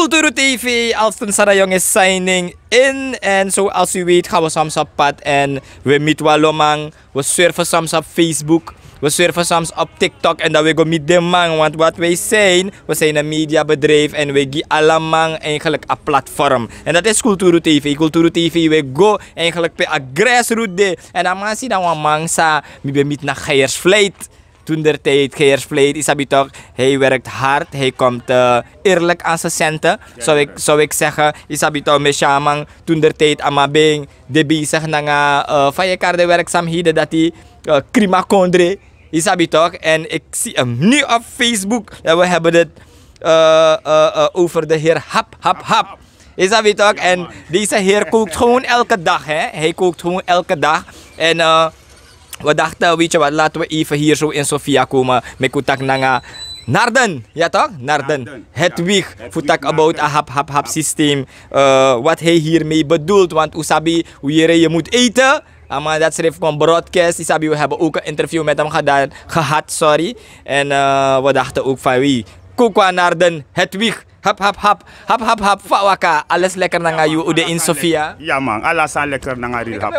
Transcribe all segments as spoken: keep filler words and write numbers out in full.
Turu T V, Alston Sarayong is signing in. En zoals u weet gaan we soms op pad en we meet Waloman. We surfen soms op Facebook. We surfen soms op TikTok en dan we go meet de man. Want wat wij zijn, we zijn een mediabedrijf en we gi allemaal eigenlijk een platform. En dat is Kulturu T V. Kulturu T V, we go eigenlijk per a grassroot de. En dan man si dan wan man sa, mi ben meet na Geiers Vlijt. Toen der tijd, Geers Vleet, isabi toch, hij werkt hard, hij komt eh, eerlijk aan zijn centen, zou ik, zou ik zeggen. Isabi toch, Meshaman, toen der tijd, Amabing, de bezig nanga uh, van je karde werkzaamheden dat hij uh, Krima Kondre, isabi toch. En ik zie hem nu op Facebook en we hebben het uh, uh, uh, over de heer Hap Hap Hap. Isabi toch? En deze heer kookt gewoon elke dag, hè? Hij kookt gewoon elke dag. En uh, we dachten, weet je wat, laten we even hier zo in Sofia komen. Mekutak nanga Narden, ja toch? Narden. Hedwig, fu tak about a hap hap hap systeem. Uh, wat hij hiermee bedoelt, want Usabi, hoe je moet eten. Maar dat schrijft gewoon broadcast. Isabi, we hebben ook een interview met hem gedaan, gehad, sorry. En uh, we dachten ook van wie. Kokwa Narden, Hedwig. Hap hap hap, hap hap hap, fa waka, alles lekker nanga yu, u de in Sofia. Ya man, ala sani lekker nanga ril hap.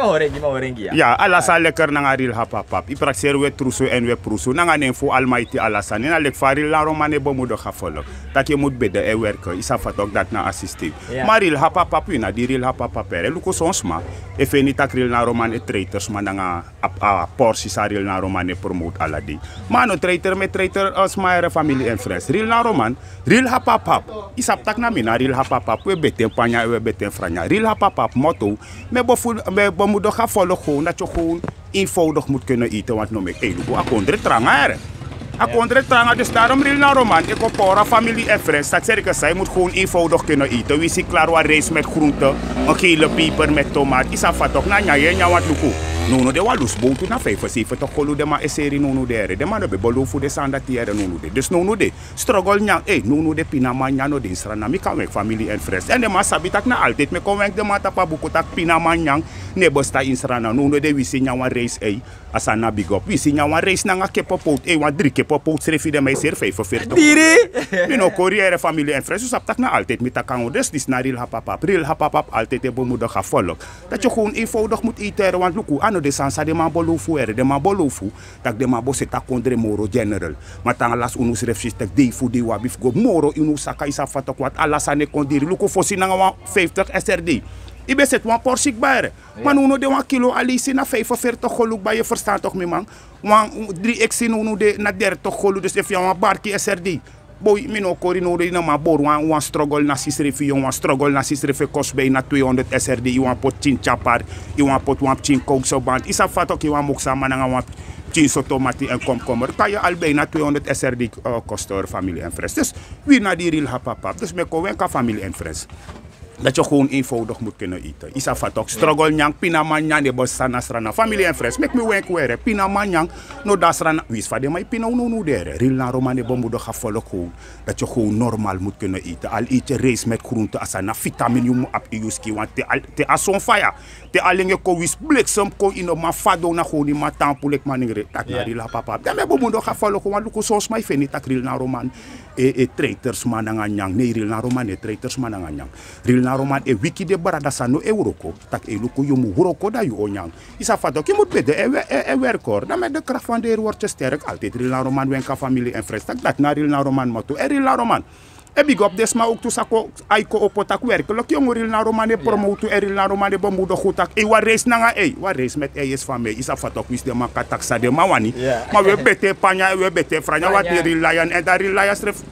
Ya, ala sani lekker nanga ril hap hap hap. I prakseri we trusu en we prusu nanga nen fu Almighty ala sani. Na leki fa ril na Roman e bemoedig a volk. Taki yu mus bede en werke, i sabi fa toki dati na a systeem. Ma ril hap hap hap, wi na di ril hap hap hap ere. Luku son sma e feni taki ril na Roman e traitors man nanga a porsi san ril na Roman e promote ala dei. Ma a no traitor, mi e traitor sma ere, family en friends. Ril na Roman, ril hap hap hap. I sabi taki na mi na ril hap hap hap. We beten panya, we beten franya. Ril hap hap hap moto. Mi e bemoedig a volk gewoon, dati yu gewoon eenvoudig moet kunnen eten, want no meki ei luku a kondre tranga ere. A kondre tranga, dus daarom ril na Roman e kon pori a family en friends. Dati seri ke san yu moet gewoon eenvoudig kunnen eten. Wi si klari wan rijst met groente, een gele peper met tomaat. I sabi fa toki na nyan yu e nyan, want luku. Nownow de wan lusu bowtu na vijfenzeventig golu den man e seri nownow de ere. Den man no ben below fu den sani dati ere nownow de. Dus nownow de struggle nyan, ei, nownow de pinaman nyan no de ini Sranan. Mi kan wenki family en friends. En den man sabi taki na altijd mi e kon wenki den man tapu a buku taki pinaman nyan no e bestaan ini Sranan. Nownow de wi si nyan wan rijst, ei, a sani na big up. Wi si nyan wan rijst nanga kepepowtu, ei, wan dri kepepowtu srefi den man e seri vijfenveertig. Mi no kori yu ere, family en friends. Yu sabi taki na altijd mi taki nanga unu. Dus disi na ril hap hap hap. Ril hap hap hap altijd e bemoedig a volk. Dati yu gewoon eenvoudig moet eten ere, want luku, a no de sani san den man below fu ere. Den man below fu taki den man bo seti a kondre moro general. Ma te nanga lasi unu srefi si taki dei fu dei wi abi fu go moro ini un saka, i sabi fa toki, want ala sani e kon diri. Luku, fosi nanga wan vijftig S R D i ben seti wan porsi kba ere. Ma nownow de wan kilo aleisi na vijfenveertig golu kba, yu e ferstan toki mi man. Wan dri eksi nownow de na dertig golu, dus efu yu abi wan barki S R D. Boi, mi no kori, nownow de i no man bori wan, wan struggle nasi srefi, yu wan struggle nasi srefi e kosi bijna tweehonderd S R D, i wani poti pikin tyapar, i wani poti wan pikin kouksoband, i sabi fa toki, i wani moksa man nanga wan pikin sotomati en komkommer, kan yu al bijna tweehonderd S R D eh, kosten, family en friends. Dus wi na di ril hap hap hap. Dus mi e kon wenki a family en friends. Dati yu gewoon eenvoudig moet kunnen eten. I sabi fa toki, struggle nyan, pinaman nyan no e bestaan na Sranan. Family en friends, meki mi wenki wi ere, pinaman nyan no de na Sranan. Winsi fa den man e pina unu nownow de ere. Ril na Roman e bemoedig a volk gewoon. Dati yu gewoon normal moet kunnen eten. Al eet yu rijst met groente, a sani na vitamine yu mu abi ini yu skin, want te a, te a son faya, te a lenge kon, winsi bliksem kon, i no man fadon, na gewoon i man tampu leki manengre. Dati na ril hap hap hap. Dan mi e bemoedig a volk gewoon, luku, son sma e feni taki ril na Roman e, e traitors man nanga nyan. Nei, ril na Roman no e traitors man nanga nyan. Ril na Roman e wiki den brada san no e wroko, taki ei luku, yu mu wroko dan yu o nyan. I sabi fa toki, yu mu bede en, en, en werk hoor. Dan met de kracht van de Heer word je sterk. Altijd ril na Roman wenki a family en friends. Taki dati na ril na Roman motto. En ril na Roman e big up den sma ook tu san kon, ai kon opo taki werkelijk yu, ril na Roman e promote en ril na Roman e bemoedig un taki ei, wan rijst nanga ei, wan rijst met ei is van mij. I sabi fa toki, winsi den man kan taki san den man wani. Ma wi e bete panya, wi e bete franya, want den ril na yu, en dan ril na yu srefi.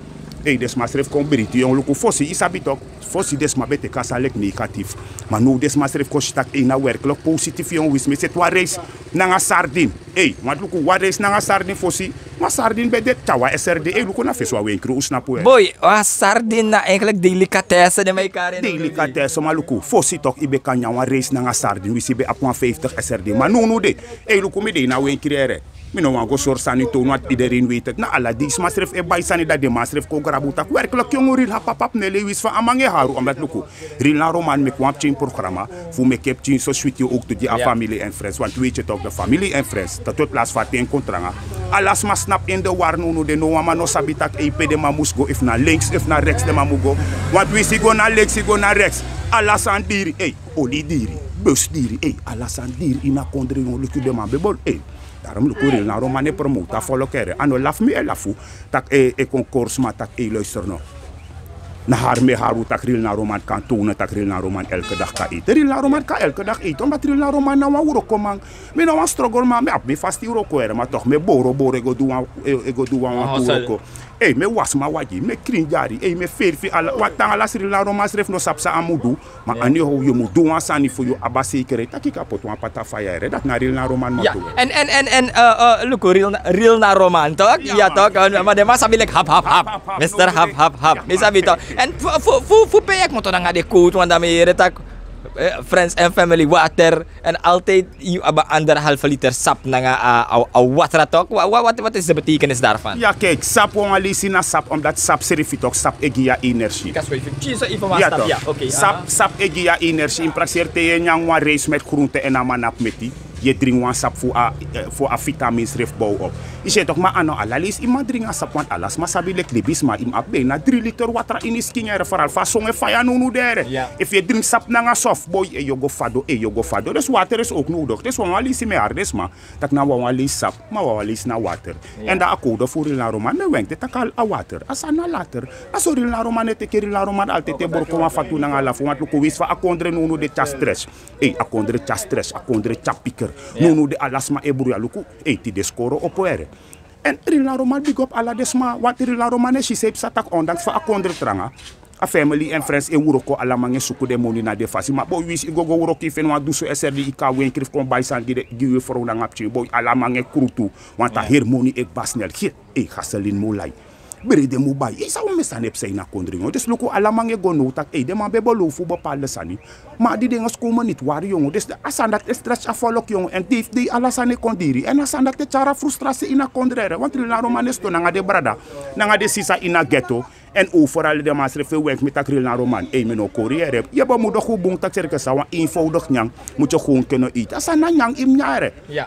Ei, den sma srefi kon briti yu, luku, fosi, i sabi toki. Fosi den sma ben teki a sani leki negatief. Ma now den sma srefi kon si taki ei, na werkelijk positief yu, winsi mi seti wan rijst nanga sardin. Ei, want luku, wan rijst nanga sardin fosi, wan sardin ben de te wan S R D. Ei, luku, na fesi wan wenkri, un snapu ere. Boi, wan sardin na eigenlijk delicatesse, den man e kari en. Delicatesse, ma luku, fosi toki i ben kan nyan wan rijst nanga sardin winsi i ben abi wan vijftig S R D. Ma nownow de, ei, luku, mi de ini a wenkri ere. Mi no wani go sori sani toon, want iedereen weet het. Na ala dei sma srefi e bai sani, dan den man srefi kon grabu un taki werkelijk, yu, ril hap hap hap, no e lei winsi fa a man e Aru, omdat luku, Rilna Roman meki wan pikin programa fu meki pikin so switi yu ook tu gi a family en friends, want weet je toch, de family en friends, dat het last van ten kontranga. Ala sma snap in de war, no no de no wan man no sabi tak' ei pe de man mus go, efu na links efu na rechts de man mus go. Want wi si go na links, si go na rechts, ala san diri, ei, oli diri, bus diri, ei, ala san diri ini a kondre, no luku de man bebol, ei. Daarom luku Rilna Roman e promote a volk ere. A no lafu mi e lafu tak' e e kon kori sma tak' ei luister no. Na hari mi e hari un tak' Rilna Roman kan townu, tak' Rilna Roman elke dag kan ete. Rilna Roman kan elke dag ete, omdat Rilna Roman na wan wrokoman. Mi na wan struggle man, mi abi mi fasti wroko ere, ma toch mi e boro boro e go du wan, e go du wan wan tu wroko. Ei, mi e wasi mi a wagi, mi e krin dyari, ei, mi e feri fu ala, wan tan ala si Rilna Roman srefi no sabi san a mu du. Ma anyhow yu mu du wan sani fu yu abi a sekerheid tak' yu kan poti wan pata faya ere, dati na Rilna Roman man tu. En en en en luku, Rilna Roman tok, ya tok. Ma den man sabi leki hap hap hap, mister hap hap hap, mi sabi tok. En fu fu fu pe yu e kmoto nanga den kowtu wan dan mi yere tak' friends en family water, en altijd yu abi anderhalve liter sap nanga a watra tok. Wat is de betekenis daarvan? Ya kijk, sap wan wan leisi na sap, omdat sap srefi tok, sap e gi yu a energie. Sap e gi yu a energie. In prakseri te yu e nyan wan reis met groente en a man abi meti, yu e dringi wan sap fu a fu a vitamins srefi bow op. Yu si en tok, ma a no ala leisi yu man dringi a sap, want ala sma sabi leki libisma yu mu abi bina dri liter watra ini skin ere, foral fu a son e faya nownu de ere. Efu yu e dringi sap nanga sof boy, e yu o go fado, e yu o go fado. Dus water is ook nodig. Dus wan wan leisi mi e hari den sma tak' na wan wan leisi sap, ma wan wan leisi na water. En dan a kowde fu Rilna Roman mi e wenki de tak' a water a sani na later. A so Rilna Roman e teke, Rilna Roman alteti e broko wan fatu nanga lafu, want luku, wisi fa a kondre nownu de tyari stress. Ei, a kondre tyari stress, a kondre tyari piker. Nownu de ala sma e bruya luku. Ei, tide skoro opo ere. En Rilna Roman bigi op ala den sma, want Rilna Roman e si san e psa tak' ondanks fa a kondre tranga, a family en friends e wroko, ala man e suku den moni na den fasi. Ma boy, wisi yu go go wroko, yu feni wan dusu SRD, yu kon a wenkri fu kon bai sani gi den, gi wi frow nanga pikin, boy, ala man e krutu. Want a heri moni e kba snel. Ei, gasolin mu lai, brede mu bai. Ei, san wan mi sani e psa ini a kondre, yongo. Dus luku, ala man e go now tak' ei, den man ben below fu bepaalde sani. Ma a di den e skomen niti wari, yongo. Dus a sani dati e stress a folok, yongo. En dei fu dei ala sani e kon diri. En a sani dati e tyari a frustrasi ini a kondre ere. Want Rilna Roman e sidon nanga den brada, nanga den sisa ini a ghetto. En overal den man srefi e wenki mi tak' Rilna Roman, ei, mi no kori yu ere. Yu e bemudigi un bun tak' serke san wan eenvoudig nyan mutu yu gewoon keno iti. A sani na nyan yu mu nyan ere. Yu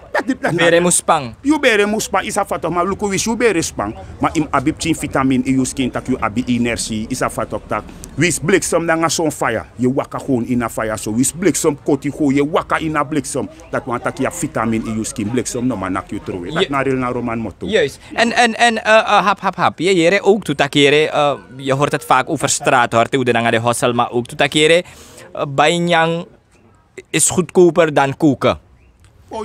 bere mu span. Yu bere mu span, yu sabi fa tok, ma luku, wisi yu bere span, ma yu mu abi pikin vitamin ini yu skin tak' yu abi energie, yu sabi fa tok tak'. Wisi bliksem nanga son faya, yu e waka gewoon ini a faya so. Wisi bliksem koti, gewoon yu e waka ini a bliksem. Dati wani tak' yu abi vitamin ini yu skin, bliksem no man naki yu trowe. Dati na Rilna Roman moto. Juist. En en en hap hap hap, yu e yere ook tu tak' yere, yu hoort het vaak over straat, hoort yu, de nanga de hostel, maar ook tu tak' yere, bai nyan is goedkoper dan koken.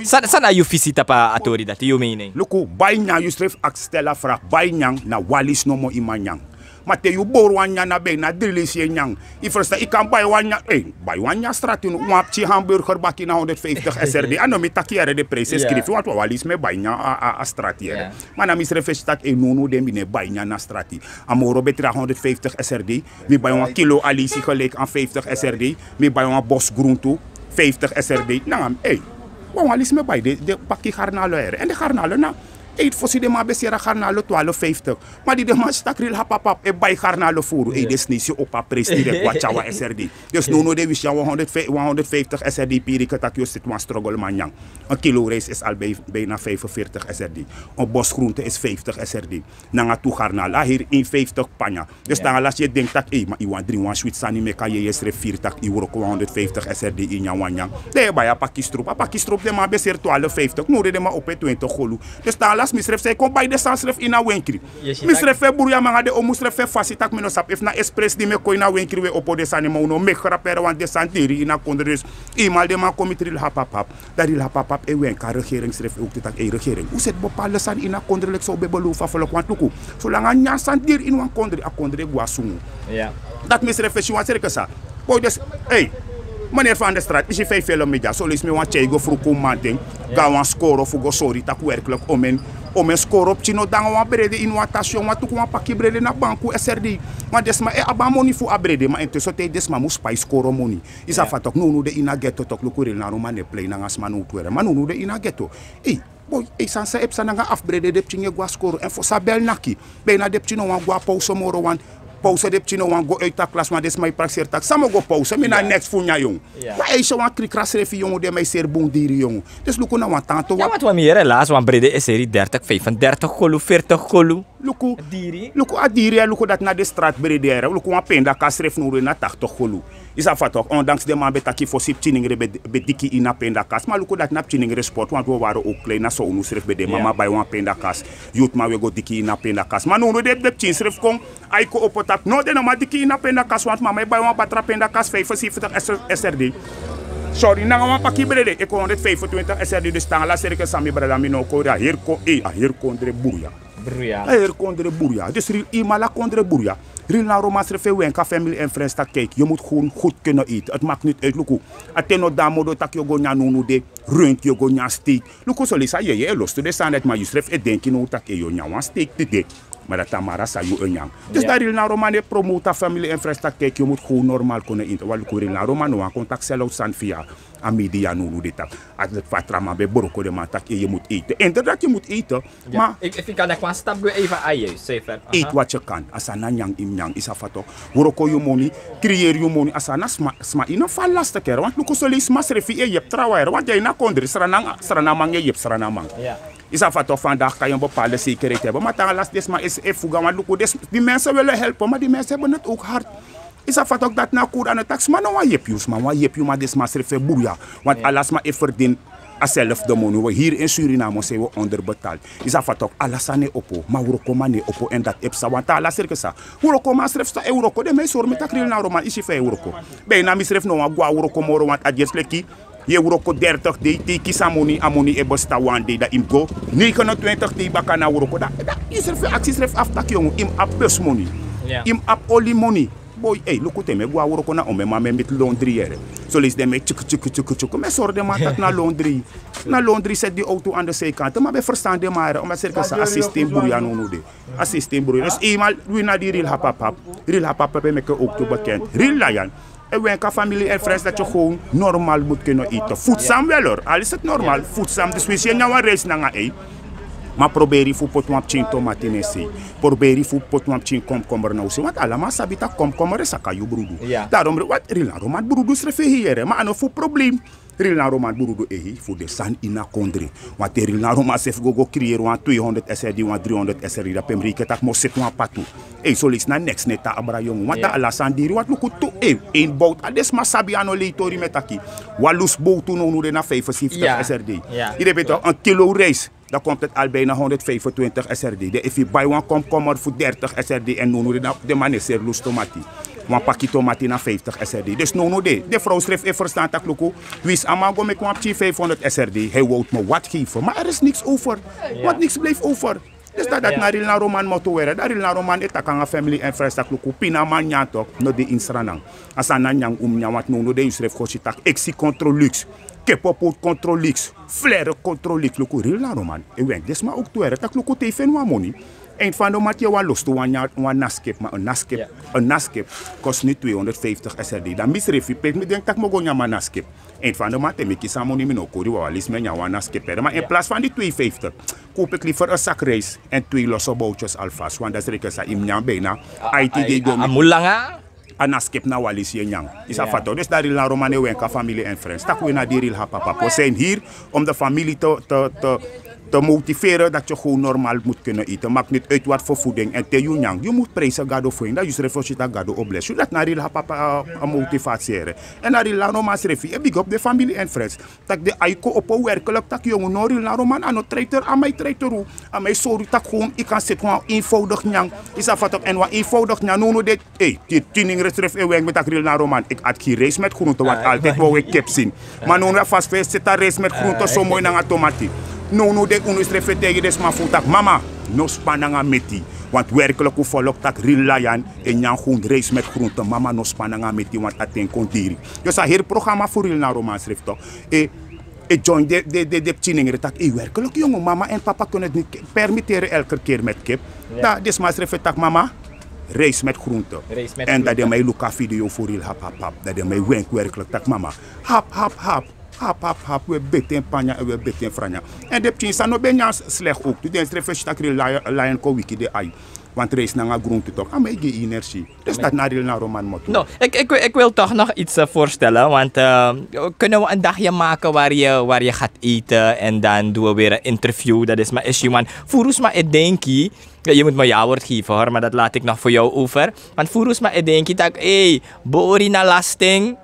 San san na yu visi tapu a tori dati, yu mening? Luku, bai nyan, yu srefi aksi, stel a vraag, bai nyan na wan leisi nomo yu man nyan. Ma te yu bori wan nyan na bina dri leisi yu e nyan. Yu ferstan, yu kan bai wan nyan, ei, bai wan nyan strati, wan pikin hamburger baki na honderdvijftig SRD. A no mi taki yu ere, den prijsi e skrifi, want wan wan leisi mi e bai nyan a a strati ere. Ma na mi srefi e si tak' ei, nownu de mi no e bai nyan na strati. A moro betri a honderdvijftig SRD. Mi bai wan kilo alisi gelijk aan vijftig SRD. Mi bai wan bos gruntu, vijftig SRD. Nanga mi, ei, wan wan leisi mi e bai den baki garnalo ere. En den garnalo na, ei, fosi den man ben seri a garnalo twaalf vijftig. Ma di den man si tak' Real Hap Hap Hap e bai garnalo furu, ei, den sneisi yu opo a prijsi direct, wan tyari wan SRD. Dus nownu de wi si a wan honderdvijftig SRD piri, yu kan taki yu o seti wan struggle man nyan. Een kilo rijst is al bij bijna vijfenveertig SRD. Een bos groente is vijftig SRD. Nanga tu garnal, a heri eenvijftig panya. Dus dan ala si yu e denki tak' ei, ma yu wani dringi wan switi sani meki a yeye srefi firi tak' yu wroko wan honderdvijftig SRD, yu nyan wan nyan. Dan yu e bai a paki strup, a paki strup den man ben seri twaalf vijftig, now de den man opo e twintig golu. Dus dan ala si mi srefi san e kon bai den sani srefi ini a wenkri. Mi srefi e bruya mi nanga den omu srefi e fasi tak' mi no sabi efu na express di mi e kon ini a wenkri wi e opo den sani, ma un no meki grap ere, want den sani diri ini a kondre. Dus eenmaal den man kon miti Real Hap Hap Hap, dan Real Hap Hap Hap e wenki a regering srefi ook tu tak' ei regering, un seti bepaalde sani ini a kondre leki san un ben belofu a folok, want luku, solanga nyan sani diri ini wan kondre, a kondre e go na sungu. Dati mi srefi e si wan serke sa. Boy, dus, ei, meneer van de straat, yu si fa yu felo mi dya, son leisi mi wani tyai yu go fruku mamanten go na wan skoro fu go sori tak' werkelijk omen, omen skoro pikin no de nanga wan brede ini wan tasi, yongu, wan tuku wan paki brede na banku SRD. Ma den sma e abi a moni fu a brede, ma en te so te den sma mus pai skoro moni. Yu sabi fa tok, nownu de ini a ghetto tok, luku, Real Naroman e plei nanga sma nowtu ere, ma nownu de ini a ghetto. Ei, boy, ei, sani san e psa nanga afu brede, den pikin e go na skoro, èn fosi a bel naki, bijna den pikin no wani go na pauso moro, want Pause den pikin no wani go uit a klas, ma den sma e prakseri taki san mi o go pause, mi na a neks fu nyan yongu. Wan eisi wan krikra srefi yongu, den mi e seri bun diri yongu. Dus luku na wan tanto wan. Wan mi yere lasi wan brede e seri dertig vijfendertig kolu, veertig kolu. Luku a diri ya, luku dati na den stratbrede yere. Luku wan pendakas srefi no de na taktig kolu. Yu sabi fa toki, ondanks den man ben taki fosi pikinengre ben diki ini a pendakas, ma luku dati na pikinengre sport, want wi wari o klein na so unu srefi ben de, mama bai wan pendakas, yutman we go diki ini a pendakas, ma nownu den pikin srefi kon. A e kon opo taki no, den no man diki ini a pendakas, want mama e bai wan batra pendakas vijfenzeventig srd. Sorry, nanga wan paki brede e kon honderdvijfentwintig srd. Dus tan ala serke san mi brada, mi no kori a heri kon, a heri kondre bruya. A heri kondre bruya. Dus ril imal a kondre bruya. Ril na roman srefi e wenka family en friends taki kijk, yu mus gewoon goed kunnen eten. Het maakt niet uit, luku. A ten no dan modo taki yu o go nyan nownu de, rund yu o go nyan steek. Luku, solisa yeye e lostu den sani dati, ma yu srefi e denki now taki yu o nyan wan steek tide, ma dati a mara san yu o nyan. Dus dan ril na roman e promote a family en friends taki kijk, yu mus gewoon normal kunnen eten. Wan luku, ril na roman no wani kon taki sel out sani via a media nownu de taki a fatra man ben broko den man taki yu mus eten. En dati yu mus eten. Ma efu yu kan, dan kon a stap gwe even a yu cijfer. Eet wat yu kan. A sani na nyan yu mus nyan, yu sabi fa toki. Wroko yu moni, creëer yu moni. A sani na sma, sma ini a fal lastig yere. Want luku, solisi sma srefi e yepi trawan yere. Want yu na kondre, sranaman e yepi sranaman. Yu sabi fa toki, vandaag kan yu bepaalde zekerheid hebben, ma tan lasi den sma e fuga. Want luku, den mensen willen helpen, maar die mensen hebben het ook hard. Yu sabi fa toki, dati na a kuru, a no taki sma no wani yepi yu, sma wani yepi yu, ma den sma srefi e bruya. Want ala sma e verdien a selfde moni. We hier in Suriname zijn we onderbetaald. Yu sabi fa toki, ala sani e opo, ma wrokoman no e opo, en dati e psa. Want ala serke san wrokoman srefi sa e wroko, den mi e sori mi taki ril na roman, yu si fa e wroko. Bijna mi srefi no wani go na wroko moro, want a dyesi leki yu e wroko dertig dei, te yu kisi a moni, a moni e bestan wan dei, dan yu mus go negenentwintig dei baka na wroko. Dan yu srefi e aksi yusrefi afu taki yongu, yu mus abi bus moni, yu mus abi oli moni. Boi, ei, luku, te mi e go na wroko, na omeni man mi e miti londri yere. Soleisi den mi e tyuku tyuku tyuku tyuku, mi e sori den man taki na londri. Na londri, seti den owtu aan de zijkant. Ma ben ferstan den man yere, omdati serke san a systeem bruya nownu de. A systeem bruya. Dus eenmaal wi na di ril hapapap, ril hapapap e meki owtu bekend. Ril layan e wenka family en friends dati yu gewoon normal mus kunnen eten. Voedsam wel, al is het normal, voedsam. Dus winsi yu e nyan wan rijst nanga ei, ma proberi fu poti wan pikin tomati na en sei. Proberi fu poti wan pikin komkommer na en sei, want ala man sabi taki komkommer e saka yu brudu. Daarom, want ril na roman brudu srefi e hei yere, ma a no fu probleem. Ril na roman brudu e hei fu den sani ini a kondre. Want te ril na roman srefi go go creëer wan tweehonderd srd, wan driehonderd srd, dan pe mi reken taki mi o seti wan patu. Ei, soleisi na neks no e tan abra yongu. Want dan ala sani diri. Want luku tu, ei, een bout, a den sma sabi, a no lei tori mi e taki. Wan lusu bowtu nownu de na vijfenzeventig srd. Yu de beta, een kilo rijst, dan komt het al bijna honderdvijfentwintig srd. Dan efu yu bai wan komkommer fu dertig srd, en nownu de na, den man e seri lusu tomati. Wan paki tomati na vijftig srd. Dus nownu de, den vrouw srefi e ferstan taki luku, winsi a man go meki wan pikin vijfhonderd srd, hij wou mi wat geven, maar er is niks over. Want niks blijft over. Dus dan dati na ril na roman moto were. Dan ril na roman e taki nanga family en friends taki luku, pina man nyan toki no de ini Sranan. A sani na nyan un mus nyan, want nownu de yusrefi kon si taki eksi Controlux, Kepopout Controlux, Flair Controlux. Luku, ril na roman e wenki den sma owtu were taki luku, te yu feni wan moni, eind van de maand yu e wani lostu wan nyan, wan naskip, ma een naskip, een naskip kost nu tweehonderdvijftig srd. Dan misrefi pe mi denki taki mi o go nyan mi naskip. Eind van de maand te mi kisi a moni, mi no kori, wan walisi mi e nyan wan naskip. Ma in plaats van die tweehonderdvijftig, koop ik liever een zak rijst en twee losse boutjes alvast. Want dan sreken san yu mus nyan bijna. A iti dei go mi. A naskip na walisi yu e nyan. Yu sabi fa toki. Dus dan ril na roman e wenka family en friends taki wi na di ril hapapap, we zijn hier om de familie te, te, te, te motiveren dat je gewoon normaal moet kunnen eten. Maakt niet uit wat voor voeding. En te yu nyan, yu mus prijzen Gado fu en, dan yusrefi o si taki Gado o bless yu. Dati na ril hapapap, a motivatie yere. En na ril na roman srefi e big up den family en friends. Taki den a e kon opo werkelijk taki yongu, no, ril na roman a no treiter, a man e treiter unu. A man e sori unu taki gewoon yu kan seti wan eenvoudig nyan. Yu sabi fa toki, en wan eenvoudig nyan nownu de, ei, te yu pikinengre srefi e wenki mi taki ril na roman, ik at geen rijst met groente, want altijd wou ik kip zien. Ma nownu a fasi fa yu e seti a rijst met groente so moi nanga tomati. Nownu de unu srefi e taigi den sma fu unu taki mama, no span nanga meti. Want werkelijk un follow taki ril layan e nyan gewoon rijst met groente, mama, no span nanga meti, want a ten kon diri. Dus a heri programma fu ril na roman srefi toki e, e join den, den, den, den pikinengre taki, ei, werkelijk yongu, mama en papa kunnen het niet permitteren elke keer met kip. Dan den sma srefi e taki mama, rijst met groente. En dan den man e luku a video fu ril hapapap, dan den man e wenki werkelijk taki mama, hap, hap, hap, hap, hap, hap, wi e beti en panya en wi e beti en franya. En den pikin san no ben nyan slecht ook, tu den srefi e si taki ril layan, layan kon wiki den ai. Want rijst nanga groente toch, a mij gi energie. Dus dat na real na Roman moto. No, ik, ik, ik wil toch nog iets eh, voorstellen. Want eh, kunnen we een dagje maken waar je, waar je gaat eten en dan doen we weer een interview. Dat is maar issue, man. Furusma e denki. Je moet me ja-woord geven hoor, maar dat laat ik nog voor jou over. Want furusma e denki tak, hey, bori na lasting.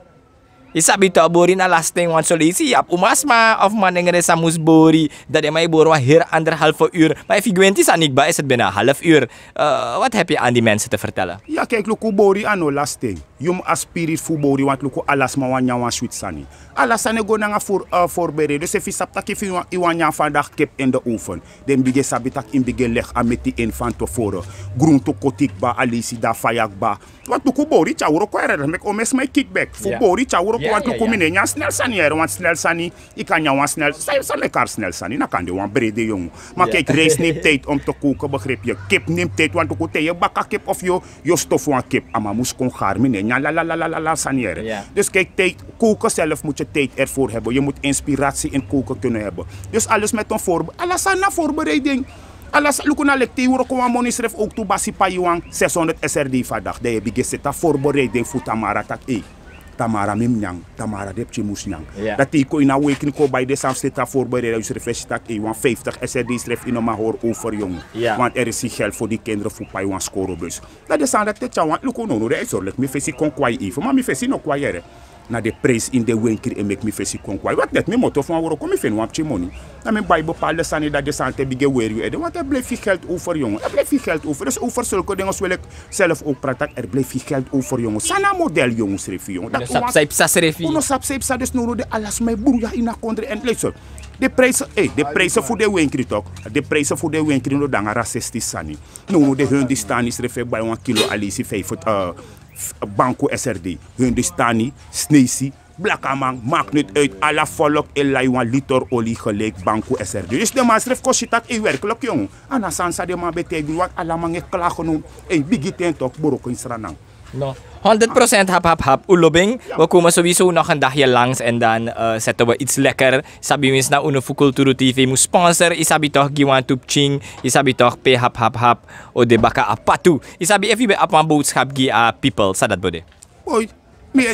Isabi to bori na lasting, want zo lees je op umasma of manengre samus bori. Dat de mij boro hier anderhalve uur. Maar if je gwenti sanikba is het bijna een half uur. Eh, wat heb je aan die mensen te vertellen? Ya, kijk, luku bori ano lasting. Yum a spirit fu bori, want luku alasma wan nyan wan swit sani. Ala sani go nanga voorbereid. Dus efi sap taki fi iwan nyan vandaag kip in de oven. Den bige sabi tak in bige leg a meti in van tevoren. Groente kotikba, alisi da fayakba. Want luku bori tya wroko ere, dat meki omes mai kickback fu bori tya wroko. Want luku mi ne nyan snel sani ere, want snel sani. Ika nyan wan snel sani, san meki ar snel sani na kan de wan brede yongu. Maar kijk, rijst neemt tijd om te koken, begrijp je? Kip neemt tijd, want luku te ye baka kip of yo, yo stof wan kip, a man mus kon gaar, mi ne nyan la la la la la la sani ere. Dus kijk, tijd, koken zelf moet je tijd ervoor hebben. Je moet inspiratie in koken kunnen hebben. Dus alles met een voorbereiding. Ala sani na voorbereiding. Ala sani, luku na leki te yu wroko wan moni srefi ook tu basi pai wan zeshonderd S R D vandaag. Dan yu e bigin seti a voorbereiding fu tamara taki, ei, tamara mi mus nyan, tamara den pikin mus nyan. Dan te yu kon ini a week, yu kon bai den sani fu seti a voorbereiding, yu srefi e si taki, ei, wan vijftig S R D srefi yu no man hori over yongu. Want er is geen geld voor die kinderen fu pai wan skorobus. Dan den sani dati e tyari wan, luku, no, no, den e sori leki mi fesi kon kwai even, ma mi fesi no kwai ere. Na den prijs ini den wenkri e meki mi fesi kon kwai. Want net mi moto fu wan wroko, mi feni wan pikin moni. Dan mi bai bepaalde sani, dan den sani dati e bigin weri yu ede. Want er blijf yu geld over, yongu. Er blijf yu geld over. Dus over zulke dingen wil ik zelf ook praten. Er blijf yu geld over, yongu. San na model, yongu, srefi, yongu. Dati wan sabi san yu psa srefi. Unu no sabi san yu psa, dus nownow den alasma e bruya ini a kondre. En luister, den prijzen, eh, den prijzen fu den wenkri toch. Den prijzen fu den wenkri no de nanga racistisch sani. Nownow den Hindustani srefi e bai wan kilo alisi vijf, eh, banku S R D. Hindustani, Snesi, blakaman, maakt niet uit. Ala volk e lai wan liter oli gelijk banku S R D. Dus den man srefi kon si taki, ei, werkelijk, yongu. A na sani san den man ben taigi yu, want ala man e klage now. Ei, bigi ten toch, broko ini Sranan. No. Honderd procent hap, hap, hap. Un lobi en. We komen sowieso nog een dagje langs en dan eh, zetten we iets lekker. Sabi, winsi na unu fu Kulturu T V mus sponsor, yu sabi toch, gi wantu pikin, yu sabi toch, pe hap, hap, hap. O de baka a patu. Yu sabi, efu yu ben abi wan boodschap gi a people, san dati bo de? Boy, mi e,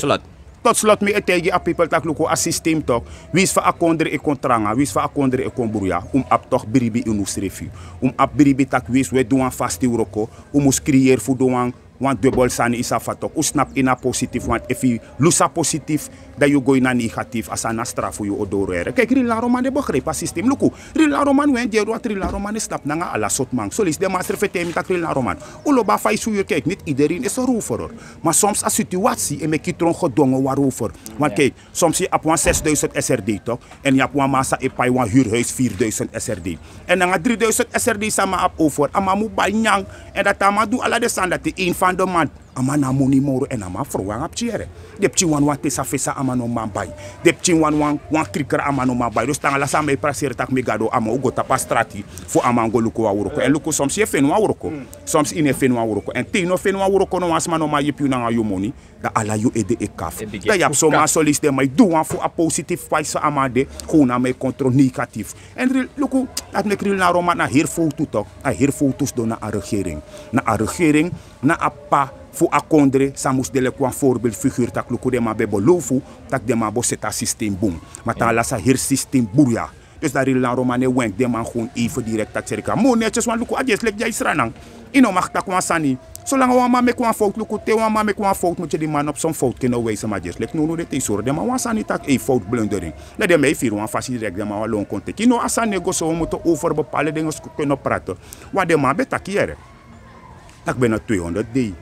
tot slot, mi e taigi a people taki luku, a systeem toch. Winsi fa a kondre e kon tranga, winsi fa a kondre e kon bruya, un mus abi toch bribi ini unsrefi. Un mus abi bribi taki winsi un e du wan fasti wroko, un mus creëer fu du wan, wan dubbel sani, yu sabi fa toch. Un snapu, ini a positief, want efu yu lusu a positief, dan yu go ini a negatief, a sani na strafu yu o doro ere. Kijk, Ril Laroman e begrijp a systeem. Luku, Ril Laroman, wen di e du, want Ril Laroman e snapu nanga ala sortu man. Soleisi den man srefi e taigi mi taki, Ril Laroman, un lobi a fa yu si yu, kijk, niet iedereen is een rover, hoor. Maar soms a situatie e meki yu tron gedwongen wan rover. Want kijk, soms yu abi wan zesduizend S R D toch, en yu abi wan man san e pai wan huurhuis vierduizend S R D. En nanga drieduizend S R D san a man abi over, a man mus bai nyan. En dati a man du ala den sani dati, een van de man, a man no abi moni moro, en a man abi frow nanga pikin ere. Den pikin wani wan tesa fesa, a man no man bai. Den pikin wani wan, wan krikra, a man no man bai. Dus te nanga ala san a man e prakseri taki, mi Gado, a man o go tapu a strati fu a man go luku wan wroko. En luku, soms yu e feni wan wroko. Soms yu no e feni wan wroko. En te yu no feni wan wroko, no wan sma no man yepi yu nanga yu moni. Dan ala yu ede e kafu. Dan yu abi son man, soleisi den man e du wan fu a positief fasi san a man de, kon na man e kontro negatief. En Ril, luku, dati meki Ril Laroman, na heri fowtu toch. A heri fowtu sidon na a regering. Na a regering, na a p'pa fu a kondre san mus de leki wan voorbeeldfiguur taki luku, den man ben belofu taki den man bo seti a systeem bun. Ma te nanga ala san, heri systeem bruya. Dus dan Ril Laroman e wenk den man gewoon even direct taki serka. Moo netjes, want luku, a dyesi leki dya ini Sranan. Yu no mag taki wan sani. Solanga wan man meki wan fowtu, luku, te wan man meki wan fowtu, moet je die man op zijn fout kunnen wijzen, ma dyesi leki nownow de, te yu sori den man wan sani taki, ei, fowtu, blundering. Dan den man e firi wan fasi direct, den man wan lon kon teki. No, a sani e go so, we moeten over bepaalde dingen kunnen praten. Want den man ben taki yu ere. Taki ben na tweehonderd dei.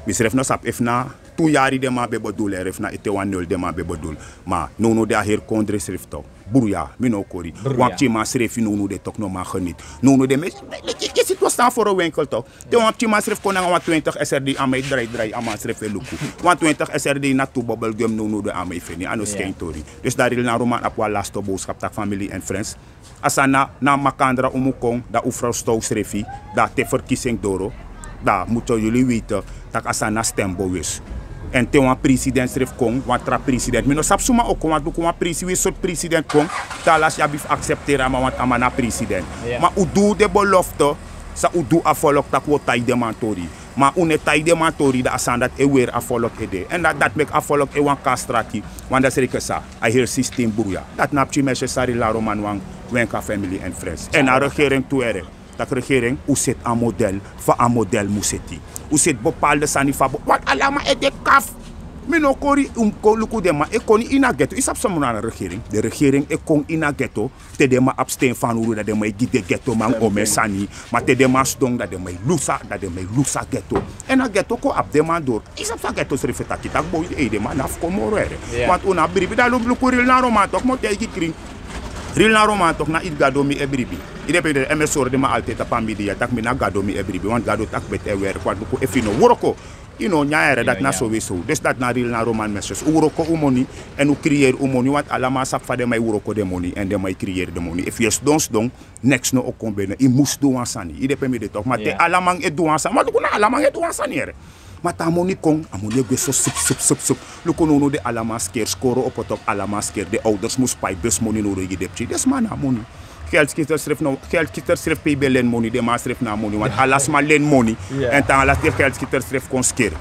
Mi srefi no sabi efu na tu yari den man ben bedoel, efu na ete wan nul den man ben bedoel. Ma nownow de, a heri kondre srefi toch. Bruya, mi no kori. Wan pikin man srefi nownow de toch no man geniet. Nownow de, mi, mi, mi, yu si tu, san foro winkel toch. Te wan pikin man srefi kon nanga wan twintig S R D, a man e drai drai, a man srefi e luku. Wan twintig S R D na tu bubblegum nownow de, a man e feni, a no skin tori. Dus dan Ril Laroman abi wan laste boodschap taki, family and friends. A sani na makandra un mus kon, dan un frow stow srefi, dan te verkiezing doro, dan moeten jullie weten taki a sani na stembewust. En te wan president srefi kon, wan tra president. Mi no sabi suma o kon, want luku, wan presi, wi sortu president kon, te ala si abi fu accepteren a man, want a man na president. Ma un du den belofte, San un du a folok tak' un o tai den man tori. Ma un no e tai den man tori, dan a sani dati e weri a folok ede. Èn dati meki a folok e wani kon na strati. Wan dati sreke sa, a heri sistem bruya. Dati na pikin mesi san Ril Naroman wani wenki a family èn friends èn a regering tu ere. Tak' regering, un seti a model fa a model mus seti. Un seti bepaalde sani fa bo, want ala man e de kaf. Mi no kori un kon luku den man e kon ini a ghetto. Yu sabi san mus na a regering? Den regering e kon ini a ghetto. Te den man abi sten fanowdu, dan den man e gi den ghettoman omen sani. Ma te den man sidon, dan den man e lusu a, dan den man e lusu a ghetto. Èn a ghetto kon abi den man doro. Yu sabi san ghetto srefi e taki, tak' boi, edeman no abi fu kon moro ere. Want un no abi bribi. Dan luku Ril Naroman, tak' mi o taigi krin. Ril Naroman, tak' na ini Gado mi e bribi. Yu de pe yu de, èn mi e sori den man altèit tapu a media tak' mi na Gado mi e bribi. Want Gado taki beti e werk. Want luku, efu yu no wroko, yu no o nyan ere. Dati na sowieso. Dus dati na Ril Naroman message. Un wroko un moni èn un creëer un moni. Want ala man sabi fa den man e wroko den moni èn den man e creëer den moni. Efu yu e sidon sidon, neks no o kon bene. Yu mus du wan sani. Yu de pe mi de, tak'. Ma te ala man e du wan sani. Ma luku, na ala man e du wan sani ere. Ma te a moni kon, a moni e gwe so sup sup sup sup. Luku nownow, den ala man skeri, skoro opo, tak' ala man skeri. Den ouders mus pai bus moni nownow gi den pikin. Den sma na a moni. Geldschieter srefi no, geldschieter srefi, pe yu ben leni moni, den man srefi na a moni. Want ala sma leni moni. Èn te ala den geldschieter srefi kon skeri.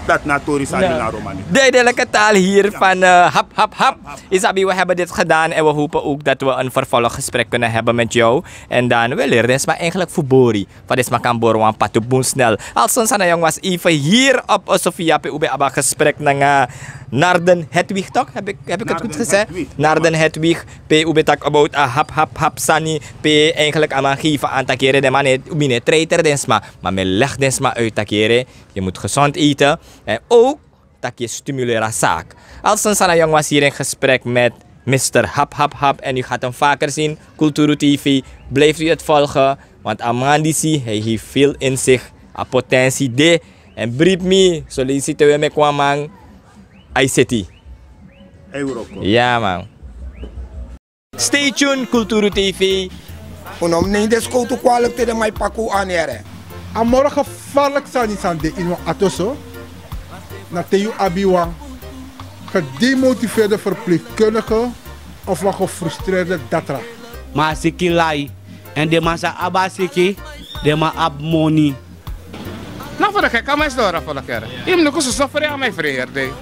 Dati na a tori san Ril Naroman. Duidelijke taal hier van, eh, Hap Hap Hap. Isabi, we hebben dit gedaan en we hopen ook dat we een vervolggesprek kunnen hebben met jou. En dan, we leren den sma eigenlijk fu bori. Fa den sma kan bori wan patu bun snel. Alson Sanayong was even hier op, eh, Sofia, pe un ben abi a gesprek nanga Narden Hedwig, toch? Heb ik, heb ik het goed gezegd? Narden Hedwig, pe un ben taki about a Hap Hap Hap sani, pe eigenlijk a man geven aan taki ere, den man e, mi no e treiter den sma, maar mi e leg den sma uit taki ere, je moet gezond eten. En ook taki yu e stimuleer a zaak. Alson Sanayong was hier in gesprek met mister Hap Hap Hap en u gaat hem vaker zien. Kulturu T V, blijft u het volgen, want a man disi, hij heeft veel in zich, a potentie de. En bribi mi, so leisi te wi e meki wan man, a e seti. A e wroko. Ya man. Stay tuned, Kulturu T V. Un no mus neem den skowtu kwalik te den man e paki un anere. A moro gevaarlijk sani san de ini wan atoso, na te yu abi wan gedemotiveerde verpleegkundige of wan gefrustreerde datra. Ma a siki lai, èn den man san abi a siki, den man abi moni. Na fu de gek a man e sidon ora fu de kere. Yu mus luku soso frei a man e frei heri dei.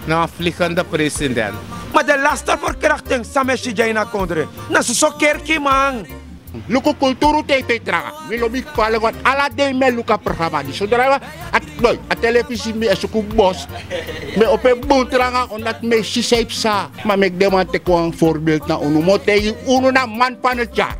Na wan vliegende president. Ma den laste verkrachting san mi e si dya ini a kondre, na soso kerkiman. Luku, Kulturu T V tranga. Mi lobi kpali, want ala dei mi e luku a programa disi. Sodra a, a telefisi, mi e suku bos. Mi e opo en bun tranga omdat mi e si san e psa. Ma meki den man teki wan voorbeeld na unu. Mi o taigi unu, na man van het jaar.